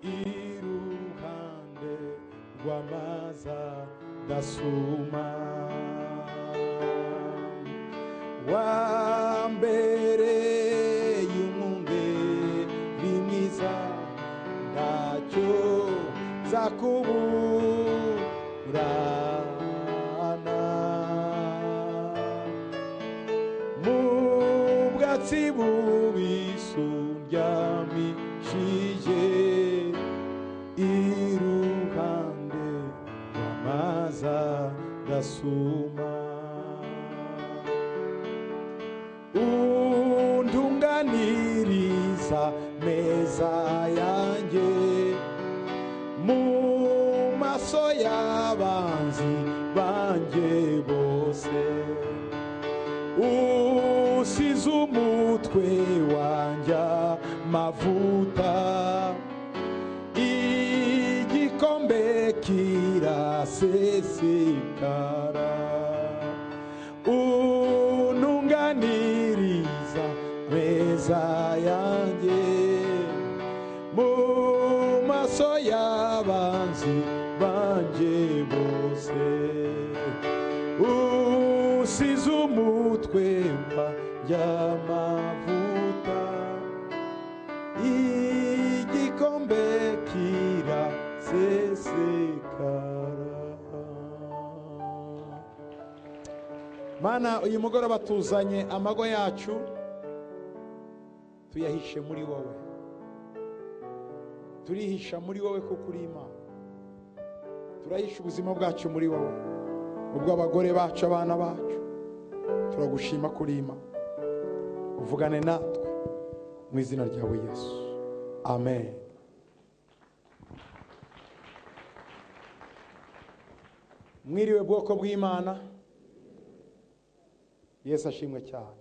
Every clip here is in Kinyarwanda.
Iruhande rw'amazi adasuma. Wambereye umwungeri mwiza, ntacyo nzakuburana. Mu bwatsi bubisi undyamishije, iruhande rw'amazi adasuma. Untunganiriza meza yanjye, mu maso y'abanzi banjye bose. Usize umutwe wanjye amavuta, igikombe kirasesekara. Untunganiriza meza yanjye, mu maso y'abanzi banjye bose. Usize umutwe wanjye amavuta, igikombe kirasesekara. Mana, uyu mugoroba tuzanye amago yacu, tuyahishe muri wowe. Turihisha muri wowe kuko uri Imana. Turahisha ubuzima bwacu muri wowe, ubw'abagore bacu, abana bacu. Turagushima kuri Imana. Uvugane natwe mu izina ryawe Yesu, amen. Mwiriwe bwoko bw'Imana. Yesu ashimwe cyane,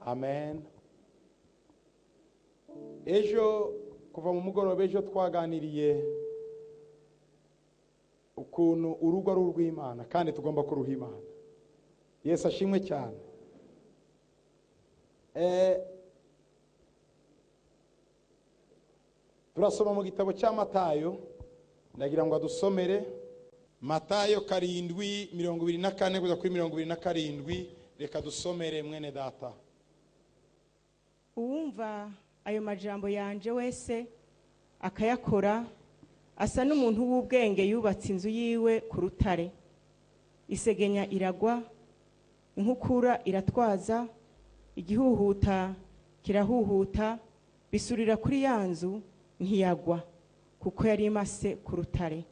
amen. Ejo kuva mu mugoroba ejo twaganiriye ukuntu urugo ari urw'Imana kandi tugomba kuruha Imana. Yesu ashimwe cyane. Turasoma mu gitabo cya Matayo, ndagira ngo adusomere Matayo 7:24 kugeza kuri 27. Reka dusomere mwene data. Uwumva ayo majambo yanje wese akayakora asa n'umuntu w'ubwenge yubatse inzu yiwe ku rutare. Isegenya iragwa, inkukura iratwaza, igihuhuta kirahuhuta, bisurira kuri ya nzu ntiyagwa, kuko yari imase ku rutare.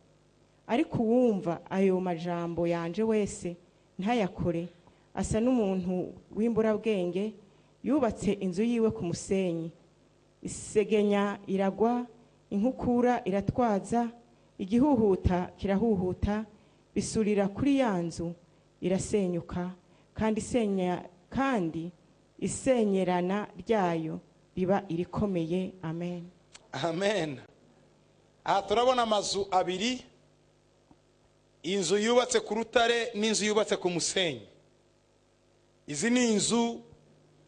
Ariko uwumva ayo majambo yanje wese ntayakore asa n'umuntu w'imburabwenge yubatse inzu yiwe ku musenyi. Isegenya iragwa, inkukura iratwaza, igihuhuta kirahuhuta, bisurira kuri ya nzu irasenyuka, kandi isenyerana ryayo riba irikomeye. Amen. Amen. Aha turabona amazu abiri, inzu yubatse ku rutare n'inzu yubatse ku musenyi. Izi ni inzu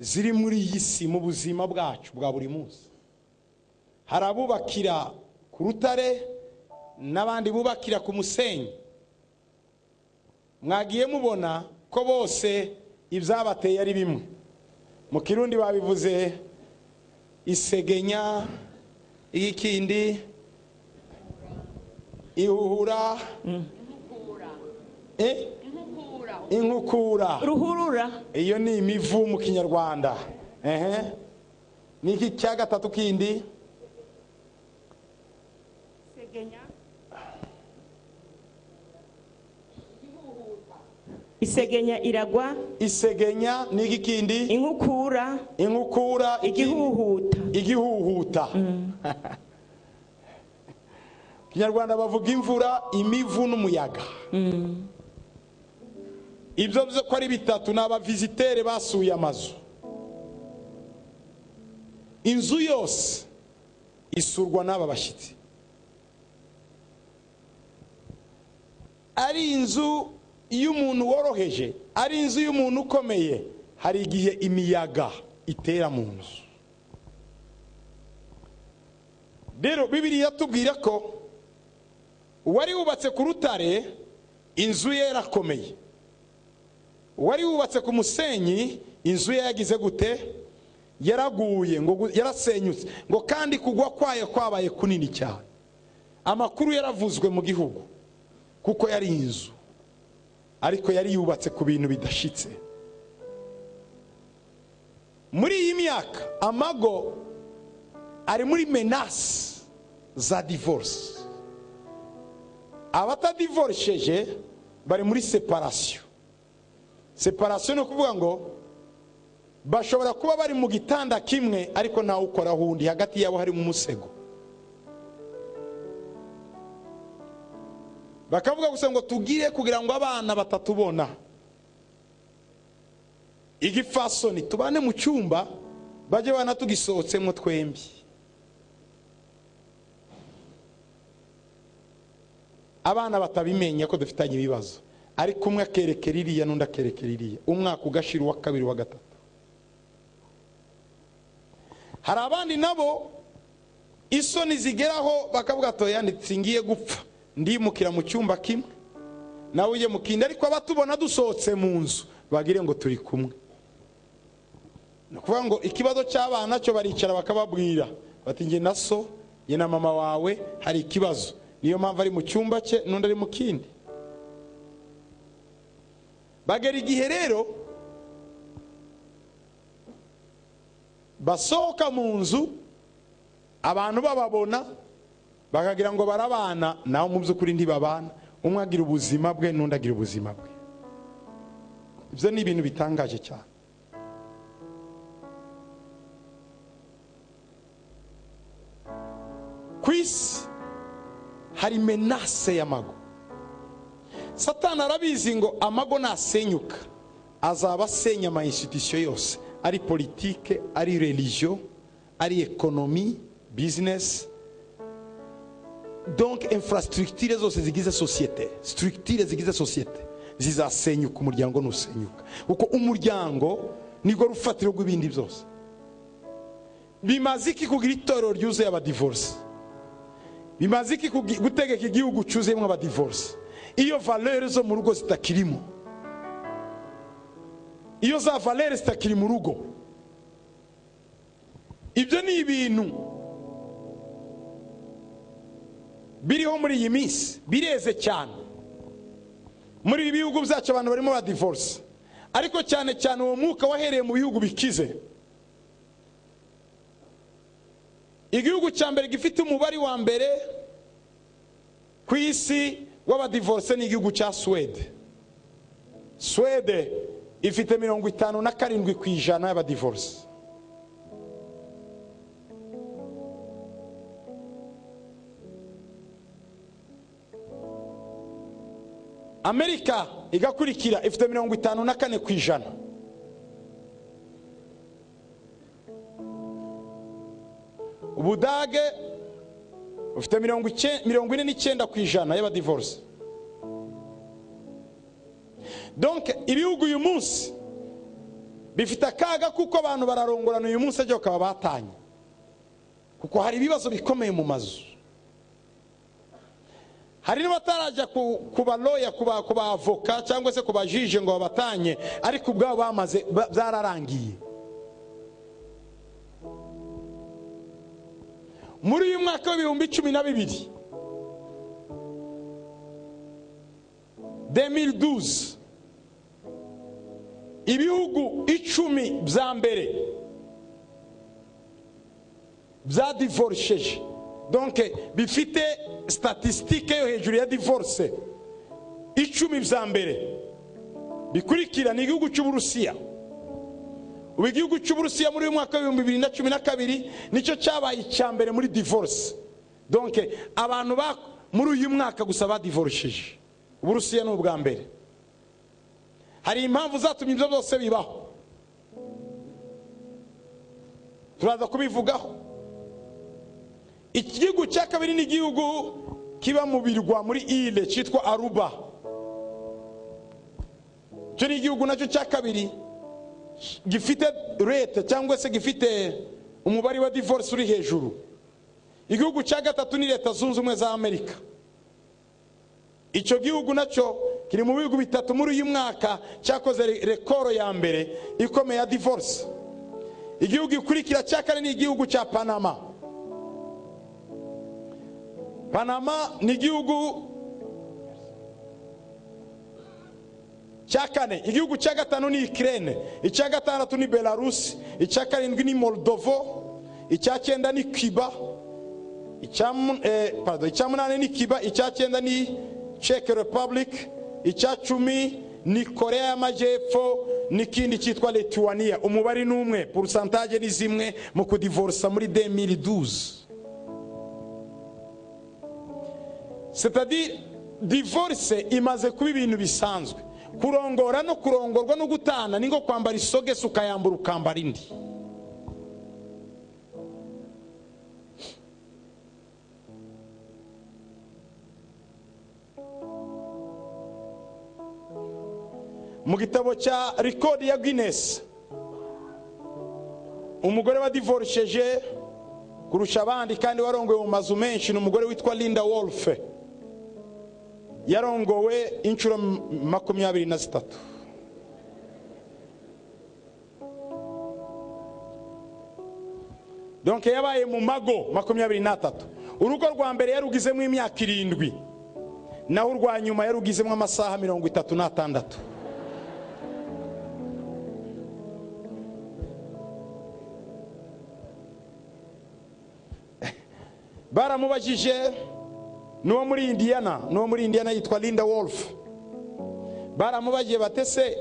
ziri muri iyi si mu buzima bwacu bwa buri munsi. Hari abubakira ku rutare n'abandi bubakira ku musenyi. Mwagiye mubona ko bose ibyabateye ari bimwe. Mu Kirundi babivuze isegenya, ikindi ihuhura, inkukura, ruhurura. Iyo ni imivu mu Kinyarwanda. Niki cya gatatu kindi? Isegenya, isegenya iragwa, isegenya niki kindi? Inkukura, inkukura, igihuhuta, igihuhuta. Kinyarwanda bavuga imvura, imivu n'umuyaga. Ibyo byo ko ari bitatu ni abavizitere basuye amazu. Inzu yose isurwa n'aba bashyitsi. Ari inzu y'umuntu woroheje, ari inzu y'umuntu ukomeye, hari igihe imiyaga itera mu nzu. Rero Bibiliya tubwira ko uwari wubatse ku rutare inzu ye yarakomeye, uwari wubatse ku musenyi inzu ye yagize gute? Yaraguye, ngo yarasenyutse, ngo kandi kugwa kwayo kwabaye kunini cyane. Amakuru yaravuzwe mu gihugu kuko yari inzu, ariko yari yubatse ku bintu bidashitse. Muri iyi myaka amago ari muri menace za divorce. Abatadivorceje bari muri separation. Separation ni ukuvuga ngo bashobora kuba bari mu gitanda kimwe ariko ntawe ukoraho undi, hagati yabo harimo umusego. Bakavuga gusa ngo tugire kugira ngo abana batatubona. Igifasoni tubane mu cyumba bajye bana tugisohotsemo twembi. Abana batabimenya ko dufitanye ibibazo, ariko umwe akerekera iriya n'undi akerekera iriya, umwaka ugashira, uwa kabiri, uwa gatatu. Hari abandi nabo isoni zigeraho bakavuga ati yanditse ngiye gupfa, ndimukira mu cyumba kimwe nawe ujye mu kindi, ariko abatubona dusohotse mu nzu bagire ngo turi kumwe. Ni ukuvuga ngo ikibazo cy'abana cyo baricara bakababwira bati njye na so, njye na mama wawe hari ikibazo, niyo mpamvu ari mu cyumba cye n'undi ari mu kindi. Bagera igihe rero basohoka mu nzu abantu bababona bakagira ngo barabana, naho mu by'ukuri ntibabana. Umwe agira ubuzima bwe n'undi agira ubuzima bwe. Ibyo ni ibintu bitangaje cyane. Ku isi hari menace y'amago. Satani arabizi ngo amago nasenyuka azaba asenya ama institution yose, ari politike, ari religion, ari economy, business, donc infrastructure zose zigize société, structure zigize société zizasenyuka umuryango nusenyuka, kuko umuryango nirwo rufatiro rw'ibindi byose. Bimaze iki kugira itorero ryuzuye abadivorce? Bimaze iki gutegeka igihugu cyuzuyemo abadivorce iyo valeur zo mu rugo zitakirimo? Iyo za valeur zitakiri mu rugo, ibyo ni ibintu biriho muri iyi minsi, bireze cyane muri ibi bihugu byacu. Abantu barimo ba divorce, ariko cyane cyane uwo mwuka wahereye mu bihugu bikize. Igihugu cya mbere gifite umubare wa mbere ku isi w'abadivorce ni igihugu cya Suwede. Suwede ifite 57% y'abadivorce. Amerika igakurikira ifite 54%. Ubudage bufite 49% y'abadivorce. Donc ibihugu uyu munsi bifite akaga kuko abantu bararongorana uyu munsi ajya bakaba batanye, kuko hari ibibazo bikomeye mu mazu. Hari n'abatarajya ku baloya, ku ba avoka cyangwa se ku bajije ngo babatanye, ariko ubwabo bamaze byararangiye. Muri uyu mwaka w'ibihumbi 12 2012, ibihugu 10 bya mbere byadivorceje, donc bifite statistique yo hejuru ya divorce, 10 bya mbere bikurikira ni igihugu cy'Uburusiya. Ubu igihugu cy'Uburusiya muri uyu mwaka w'ibihumbi 2012 nicyo cyabaye icya mbere muri divorce. Donc abantu ba muri uyu mwaka gusa badivorceje, Uburusiya ni ubwa mbere. Hari impamvu zatumye ibyo byose bibaho, turaza kubivugaho. Igihugu cya kabiri ni igihugu kiba mu birwa muri ile cyitwa Aruba. Icyo ni igihugu nacyo cya kabiri gifite rate cyangwa se gifite umubare wa divorce uri hejuru. Igihugu cya gatatu ni Leta Zunze Ubumwe za Amerika. Icyo gihugu nacyo kiri mu bihugu bitatu muri uyu mwaka cyakoze record ya mbere ikomeye ya divorce. Igihugu gikurikira cya kane ni igihugu cya Panama. Panama ni igihugu cya kane. Igihugu cya gatanu ni Ukraine, icya gatandatu ni Belarus, icya karindwi ni Moldovo, icya cyenda ni Cuba, pardon, icya munani ni Cuba, icya cyenda ni Czech Republic, icya 10 ni Korea y'Amajyepfo n'ikindi cyitwa Lithuania. Umubare ni umwe, pourcentage ni zimwe mu kudivorsa muri 2012. C'est-à-dire divorce imaze kuba ibintu bisanzwe. Kurongora no kurongorwa no gutana ni nko kwambara isogesi ukayambura ukambara indi. Mu gitabo cya record ya Guinness, umugore wadivorceje kurusha abandi kandi warongowe mu mazu menshi ni umugore witwa Linda Wolf. Yarongowe inshuro 23. Donc yabaye mu mago 23. Urugo rwa mbere yarugizemo imyaka 7, naho urwa nyuma yarugizemo amasaha 36. Baramubajije nuwo muri Indiana, nuwo muri Indiana yitwa Linda Wolf. Baramubajije batese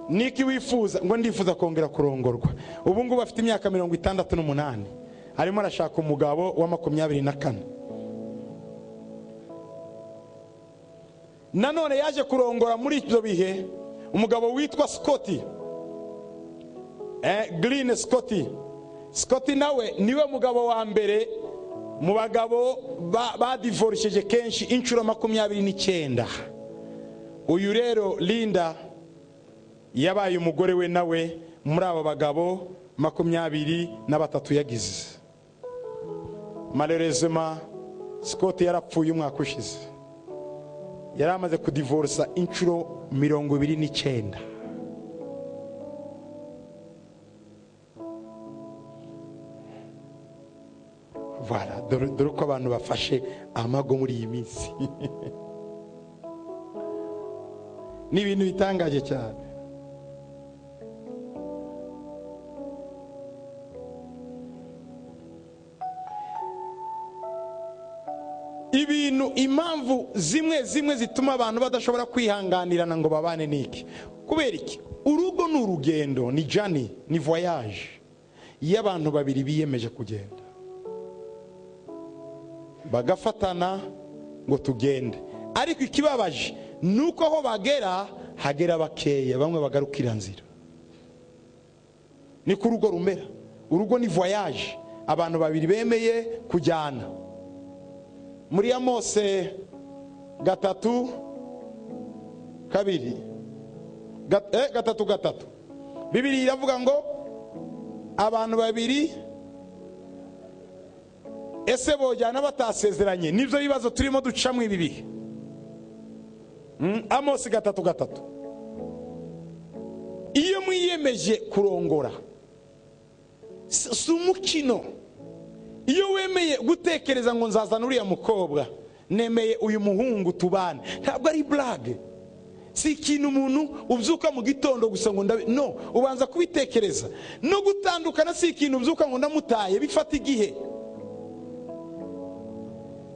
niki wifuza? Ngo ndifuza kongera kurongorwa. Ubu ngubu afite imyaka 68, arimo arashaka umugabo wa 24. Nanone yaje kurongora muri ibyo bihe umugabo witwa Scotty, Green Scotty. Scotty nawe niwe mugabo wa mbere mu bagabo badivorceje kenshi inshuro 29. Uyu rero Linda yabaye umugore we nawe muri abo bagabo 23 yagize. Malheureusement Scott yarapfuye umwaka ushize. Yari amaze kudivorsa inshuro 29. Voilà, dore uko abantu bafashe amago muri iyi minsi. Ni ibintu bitangaje cyane. Ibintu, impamvu zimwe zimwe zituma abantu badashobora kwihanganirana ngo babane niki? Kubera iki? Urugo ni urugendo, ni journey, ni voyage iyo abantu babiri biyemeje kugenda bagafatana ngo tugende. Ariko ikibabaje nuko aho bagera hagera bakeya, bamwe bagarukira nzira. Ni ku rugo rumera. Urugo ni voyage, abantu babiri bemeye kujyana. Muri Amose 3:2 3:3, Bibiliya iravuga ngo abantu babiri ese bojyana batasezeranye? Nibyo bibazo turimo ducamo ibi bihe. Amosi 3:3. Iyo mwiyemeje kurongora si umukino. Iyo wemeye gutekereza ngo nzazana uriya mukobwa, nemeye uyu muhungu tubane, ntabwo ari blague. Si ikintu umuntu ubyuka mu gitondo gusa ngo ndabe, no, ubanza kubitekereza. No gutandukana si ikintu ubyuka ngo ndamutaye, bifata igihe.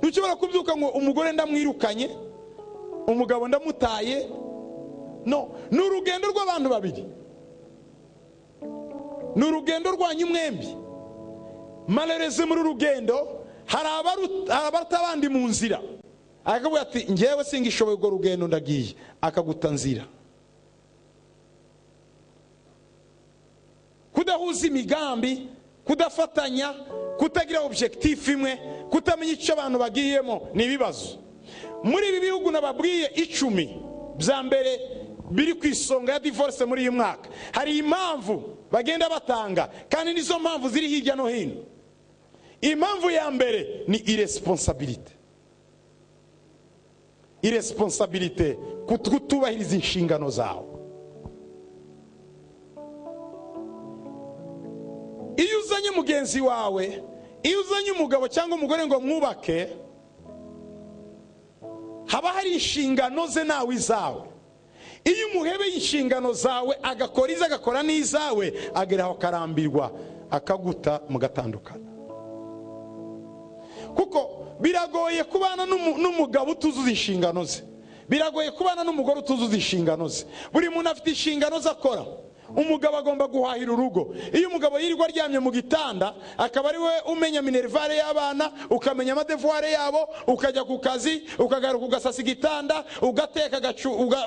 Ntushobora kubyuka ngo umugore ndamwirukanye, umugabo ndamutaye. No, ni urugendo rw'abantu babiri, ni urugendo rwanyu mwembi. Malheureusement muri urugendo hari abaruta abandi mu nzira, akavuga ati njyewe singishoboye urwo rugendo ndagiye, akaguta nzira. Kudahuza imigambi, kudafatanya, kutagira objectif imwe, kutamenya icyo abantu bagiyemo ni ibibazo. Muri ibi bihugu nababwiye 10 bya mbere biri ku isonga ya divorce muri uyu mwaka, hari impamvu bagenda batanga, kandi nizo mpamvu ziri hirya no hino. Impamvu ya mbere ni irresponsibility. Irresponsibility, kutubahiriza inshingano zawe. Iyo uzanye mugenzi wawe, iyo uzanye umugabo cyangwa umugore ngo mwubake, haba hari inshingano ze nawe izawe. Iyo umuhebeye inshingano zawe agakora ize agakora n'izawe, ageraho akarambirwa akaguta mugatandukana. Kuko biragoye kubana n'umugabo utuzuza inshingano ze, biragoye kubana n'umugore utuzuza inshingano ze. Buri muntu afite inshingano ze akora. Umugabo agomba guhahira urugo. Iyo umugabo yirirwa aryamye mu gitanda, akaba ari we umenya minervare y'abana, ukamenya amadevuware yabo, ukajya ku kazi, ukagaruka ugasasa igitanda, ugateka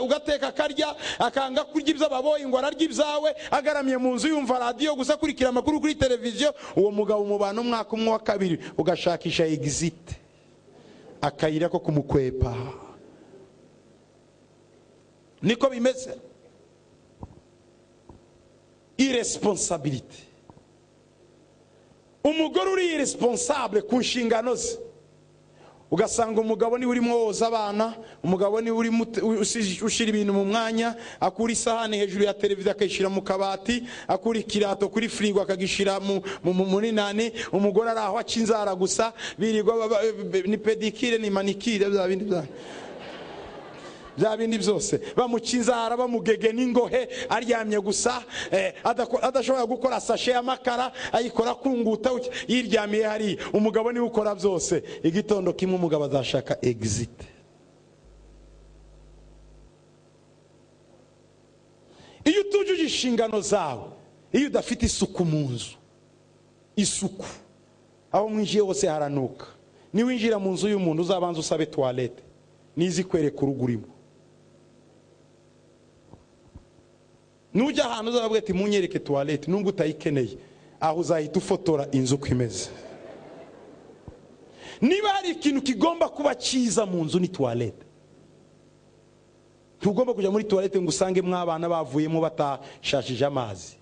ugateka akarya, akanga kurya ibyo ababoyi ngo ararya ibyawe, agaramye mu nzu yumva radiyo gusa, akurikira amakuru kuri televiziyo. Uwo mugabo umubana umwaka umwe wa kabiri, ugashakisha exit, akayira ko kumukwepa. Niko bimeze. Irresponsibility. Umugore uri irresponsable ku nshingano ze, ugasanga umugabo niwe urimo woza abana, umugabo niwe urimo ushyira ibintu mu mwanya, akura isahani hejuru ya televiziyo akayishyira mu kabati, akura ikirato kuri firigo akagishyira muri nani. Umugore ari aho aca inzara gusa, birirwa ni pedicure ni manicure, bya bindi bya bindi byose, bamuca inzara, bamugege n'ingohe, aryamye gusa, adashobora gukora sashe y'amakara, ayikora kunguta, yiryamiye hari. Umugabo niwe ukora byose. Igitondo kimwe umugabo azashaka exit. Iyo utujuje inshingano zawe, iyo udafite isuku mu nzu, isuku aho mwinjiye hose haranuka. Niwinjira mu nzu y'umuntu uzabanza usabe toilette, nizi kwereka urugo urimo. Nujya ahantu uzababwira ati munyereke toilette, nubwo utayikeneye, aho uzahita ufotora inzu uko imeze. Niba hari ikintu kigomba kuba cyiza mu nzu ni toilette. Ntugomba kujya muri toilette ngo usange mwabana bavuyemo batashashije amazi.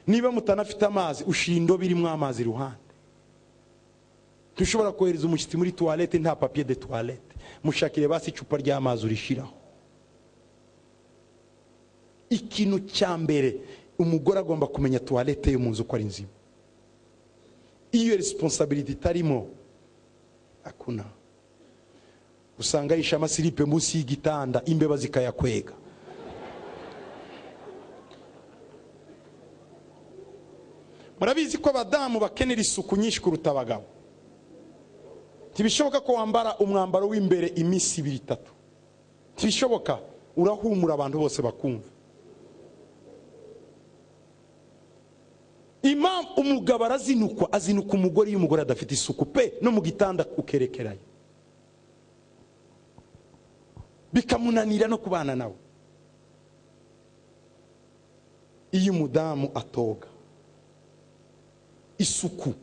Niba mutanafite amazi, ushira indobo irimo amazi iruhande. Ntushobora kohereza umushyitsi muri toilette nta papier de toilette. Mushakire basi icupa ry'amazi urishiraho. Ikintu cya mbere umugore agomba kumenya toilette yo mu nzu uko ari nzima. Iyo responsibility itarimo, akuna usanga yisha amasiripe munsi y'igitanda, imbeba zikayakwega. Murabizi ko abadamu bakenera isuku nyinshi kuruta abagabo. Ntibishoboka ko wambara umwambaro w'imbere iminsi ibiri itatu, ntibishoboka, urahumura abantu bose bakumva. Imam umugabo arazinukwa, azinuka umugore iyo umugore adafite isuku pe, no mu gitanda ukerekerayo, bikamunanira no kubana nawe. Iyo umudamu atoga, isuku.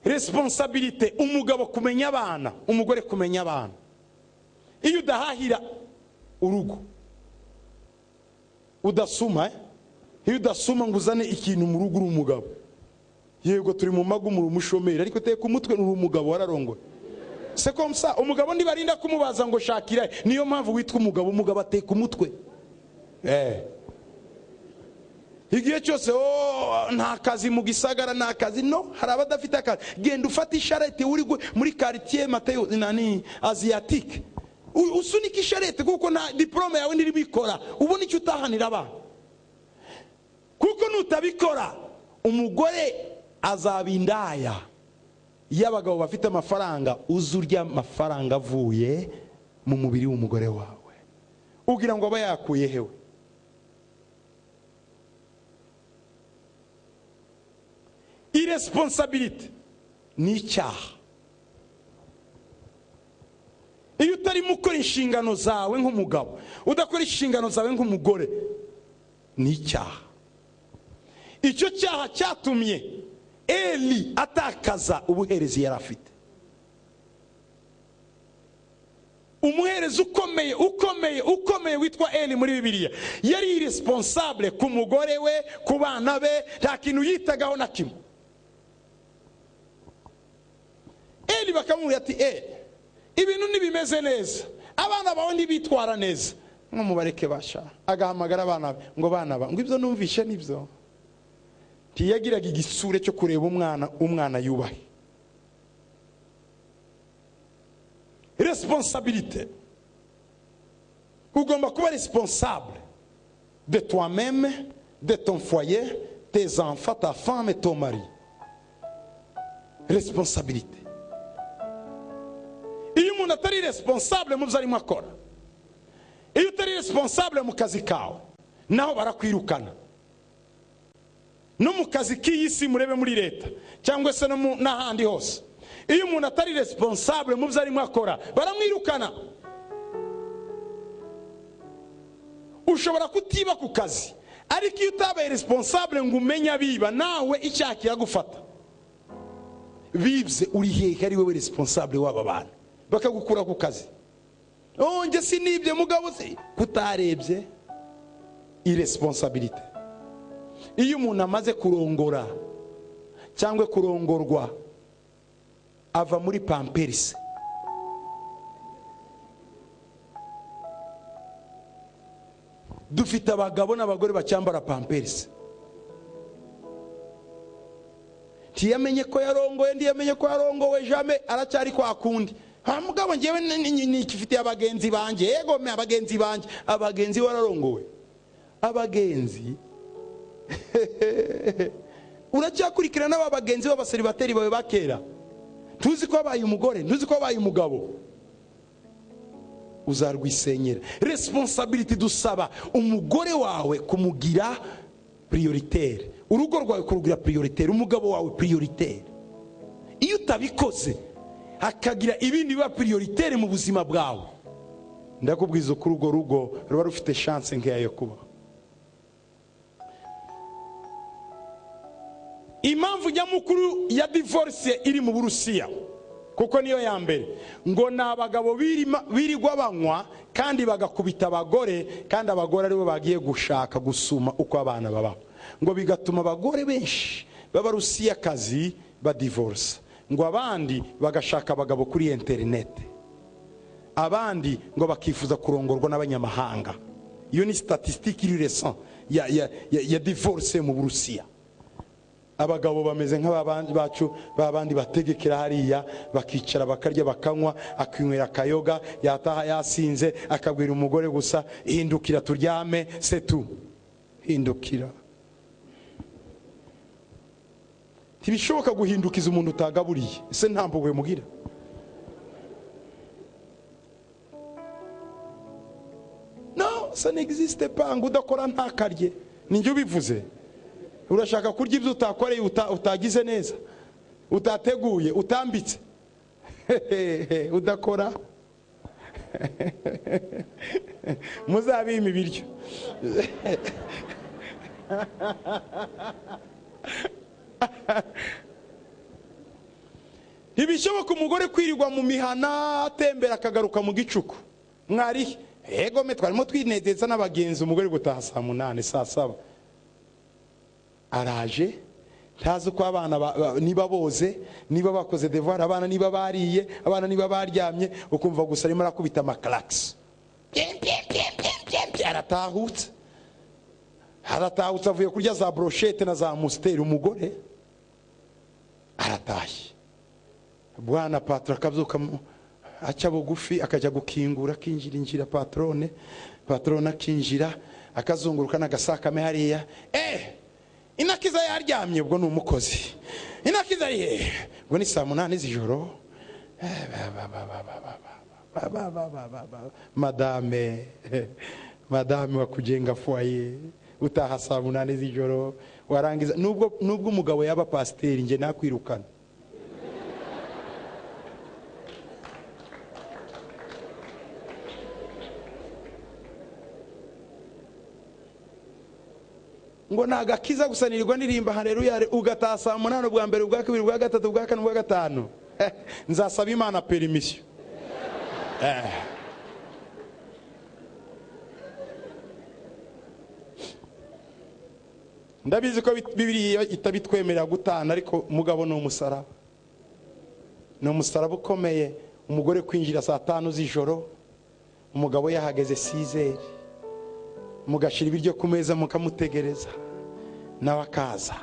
Responsabilité, umugabo kumenya abana, umugore kumenya abana. Iyo udahahira urugo, udasuma, iyo udasuma ngo uzane ikintu mu rugo uri umugabo. Yego turi mu magu muri umushomeri, ariko teka umutwe uri umugabo wararongoye. C'est comme ça, umugabo ntibarinda kumubaza ngo shakira, niyo mpamvu witwa umugabo, umugabo ateka umutwe. Igihe cyose nta kazi mu gisagara, nta kazi, no hari abadafite akazi. Genda ufate isharete uri muri quartier Mateo nani asiatique, usunike isharete kuko nta diplome yawe ntirimo ikora, ubona icyo utahanira abana. Kuko nutabikora umugore azaba indaya y'abagabo bafite amafaranga, uzurya amafaranga avuye mu mubiri w'umugore wawe, ugira ngo aba yakuye hewe. Irresponsibility ni icyaha. Iyo utarimo ukora inshingano zawe nk'umugabo, udakora inshingano zawe nk'umugore, ni icyaha. Icyo cyaha cyatumye Eli atakaza ubuherezi yari afite. Umuhereza ukomeye ukomeye ukomeye witwa Eli muri Bibiliya yari irresponsable ku mugore we, ku bana be, nta kintu yitagaho na kimwe. Eli bakamubwira ati Eli, ibintu ntibimeze neza, abana bawe ntibitwara neza, nk'umubareke basha. Agahamagara abana be ngo bana ba, ngo ibyo numvishe nibyo. Ntiyagiraga igisure cyo kureba umwana, umwana yubahe. Responsabilité. Ugomba kuba responsable de toi-même, de ton foyer, tes enfants, ta femme et ton mari. Responsabilité. Iyo umuntu atari responsable mu byo arimo akora, iyo utari responsable mu kazi kawe, naho barakwirukana. No mu kazi k'iyi si, murebe muri leta cyangwa se no n'ahandi hose, iyo umuntu atari responsable mu byo arimo akora baramwirukana. Ushobora kutiba ku kazi, ariko iyo utabaye responsable ngo umenye abiba, nawe icyaha kiragufata. Bibye uri hehe ari wowe responsable w'aba bantu, bakagukura ku kazi. Oh, njye sinibye mugabo, se kutarebye. Irresponsabilité. Iyo umuntu amaze kurongora cyangwa kurongorwa, ava muri pamperisi. Dufite abagabo n'abagore bacyambara pamperisi. Ntiyamenye ko yarongoye, ntiyamenye ko yarongowe, jamais, aracyari kwa kundi. Ha mugabo, njyewe nikifitiye abagenzi banjye, yego me abagenzi banjye, abagenzi wararongowe. Abagenzi uracyakurikirana n'aba bagenzi b'abaseribateri bawe bakera. Ntuzi ko wabaye umugore, ntuzi ko wabaye umugabo. Uzarwisenyera. Responsibility dusaba umugore wawe kumugira prioritaire, urugo rwawe kurugira prioritaire, umugabo wawe prioritaire. Iyo utabikoze hakagira ibindi biba prioritaire mu buzima bwawe, ndakubwiza ko urwo rugo ruba rufite chance nkeya yo kuba. Impamvu nyamukuru ya divorce iri mu Burusiya, kuko niyo ya mbere, ngo ni abagabo birirwa banywa kandi bagakubita abagore, kandi abagore aribo bagiye gushaka gusuma uko abana babaho, ngo bigatuma abagore benshi b'Abarusiyakazi badivorce, ngo abandi bagashaka abagabo kuri internet, abandi ngo bakifuza kurongorwa n'abanyamahanga. Iyo ni statistique iri récent ya divorce mu Burusiya. Abagabo bameze nk'abandi bacu, babandi bategekera hariya, bakicara bakarya bakanywa, akinywera akayoga, yataha yasinze akabwira umugore gusa hindukira turyame, c'est tout. Hindukira. Ntibishoboka guhindukiza umuntu utagaburiye. Ese nta mpuhwe mugira? No, ça n'existe pas. Ngo udakora ntakarye. Ninjye ubivuze. Urashaka kurya ibyo utakoreye, utagize neza, utateguye, utambitse, udakora. Muzabima ibiryo. Ntibishoboka umugore kwirirwa mu mihana atembera akagaruka mu gicuku. Mwari ego me twarimo twinezeza n'abagenzi, umugore gutaha saa 8 saa 7. Araje ntazi uko abana niba boze, niba bakoze devoir, abana niba bariye, abana niba baryamye, ukumva gusa arimo arakubita amaklax. Aratahutse. Aratahutse avuye kurya za brochette na za musteri, umugore aratashye. Bwana patron akabyuka aca bugufi akajya gukingura, akinjira injira patrone, patrone akinjira akazunguruka n'agasakame hariya. Inakiza yaryamye, ubwo ni umukozi. Inakiza ari hehe? Ubwo ni saa 8 z'ijoro. Madame, madame wa kujenga foyer, utaha saa 8 z'ijoro, warangiza nubwo umugabo yaba pasiteri nje nakwirukana. Ngo nagakiza gusanirwa ndirimba haleluya, ugataha saa 8 ubwa mbere, ubwa kabiri, ubwa gatatu, ubwa kane, ubwa gatanu. Nzasaba Imana permission. Ndabizi ko Bibiliya itabitwemerera gutana, ariko mugabo ni umusaraba, ni umusaraba ukomeye. Umugore kwinjira saa 5 z'ijoro, umugabo yahageze 6h, mugashira ibiryo ku meza mukamutegereza, nawe akaza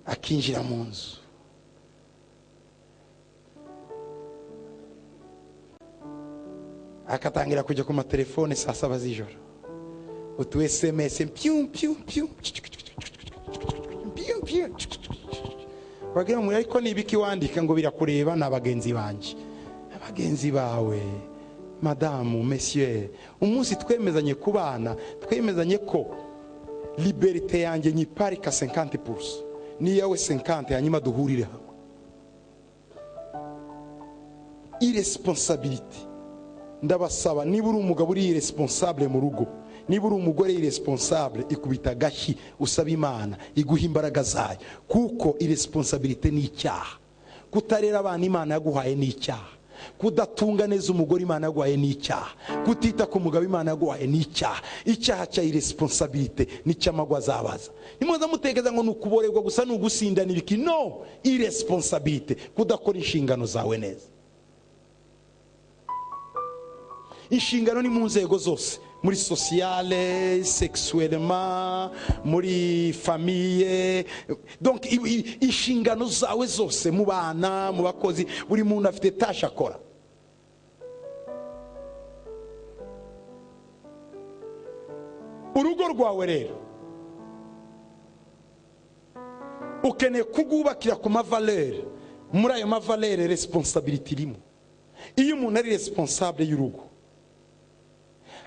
akinjira mu nzu. Akatangira kujya ku matelefone saa 7 z'ijoro, utu SMS piu piu piu piu piu, wagira ngo ariko nibiki wandika ngo birakureba, na bagenzi banje, abagenzi bawe, madamu, monsieur. Umunsi twemezanye kubana, twemezanye ko liberté yanjye nyiparika 50%, niyawe 50, hanyuma duhurire hamwe. Irresponsabilité. Ndabasaba, niba uri umugabo uri irresponsable mu rugo, niba uri umugore irresponsable, ikubita agashyi usaba Imana iguha imbaraga zayo, kuko irresponsabilité ni icyaha. Kutarera abana Imana yaguhaye ni icyaha. Kudatunga neza umugore Imana yaguhaye ni icyaha. Kutita ku mugabo Imana yaguhaye ni icyaha. Icyaha cya irresponsabilité ni cyamagwa azabaza. Nimuza mutekereza ngo nukuborerwa gusa, nugusinda nibiki, no, irresponsabilité, kudakora inshingano zawe neza. Inshingano ni mu nzego zose, muri sociale, sexuellement, muri famille, donc inshingano zawe zose mu bana, mu bakozi, buri muntu afite tâche akora. Urugo rwawe rero ukeneye kugubakira ku mavalere. Muri ayo mavalere responsabilité irimo. Iyo umuntu ari responsable y'urugo,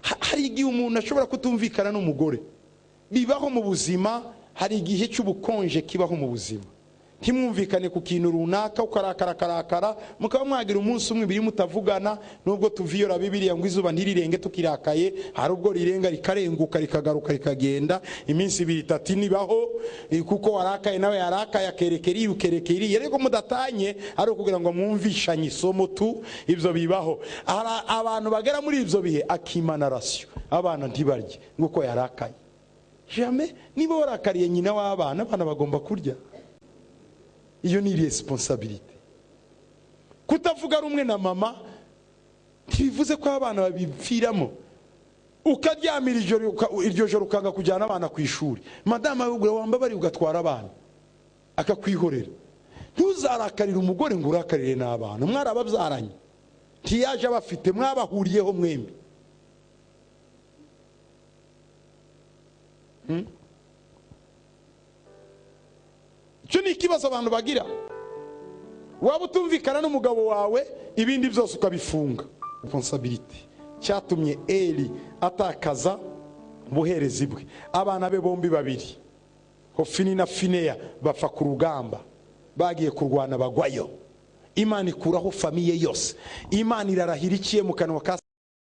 hari igihe umuntu ashobora kutumvikana n'umugore, bibaho mu buzima. Hari igihe cy'ubukonje kibaho mu buzima, ntimwumvikane ku kintu runaka, ukarakara, mukaba mwagira umunsi umwe ibiri mutavugana. Nubwo tuviyora Bibiliya ngo izuba ntirirenge tukirakaye, hari ubwo rirenga rikarenguka rikagaruka rikagenda, iminsi 2 3 nibaho, kuko warakaye nawe yarakaye, akerekera iyi ukerekera iyi, ariko mudatanye ari ukugira ngo mwumvishanye isomo tu, ibyo bibaho. Hari abantu bagera muri ibyo bihe akimana ration, abana ntibarye nguko yarakaye. Jamais. Niba warakariye nyina w'abana, abana bagomba kurya. Iyo ni irresponsabilité. Kutavuga rumwe na mama ntibivuze ko abana babipfiramo. Ukaryamira iryo joro ukanga kujyana abana ku ishuri, madamu akubwira wambabari ugatwara abana, akakwihorera. Ntuzarakarire umugore ngo urakarire n'abana, mwarababyaranye, ntiyaje abafite, mwabahuriyeho mwembi. Icyo ni ikibazo abantu bagira. Waba utumvikana n'umugabo wawe, ibindi byose ukabifunga. Responsabilité cyatumye Eli atakaza ubuherezi bwe. Abana be bombi babiri, Hofini na Fineya, bapfa ku rugamba, bagiye kurwana bagwayo. Imana ikuraho famille yose. Imana irarahira iciye mu kanwa ka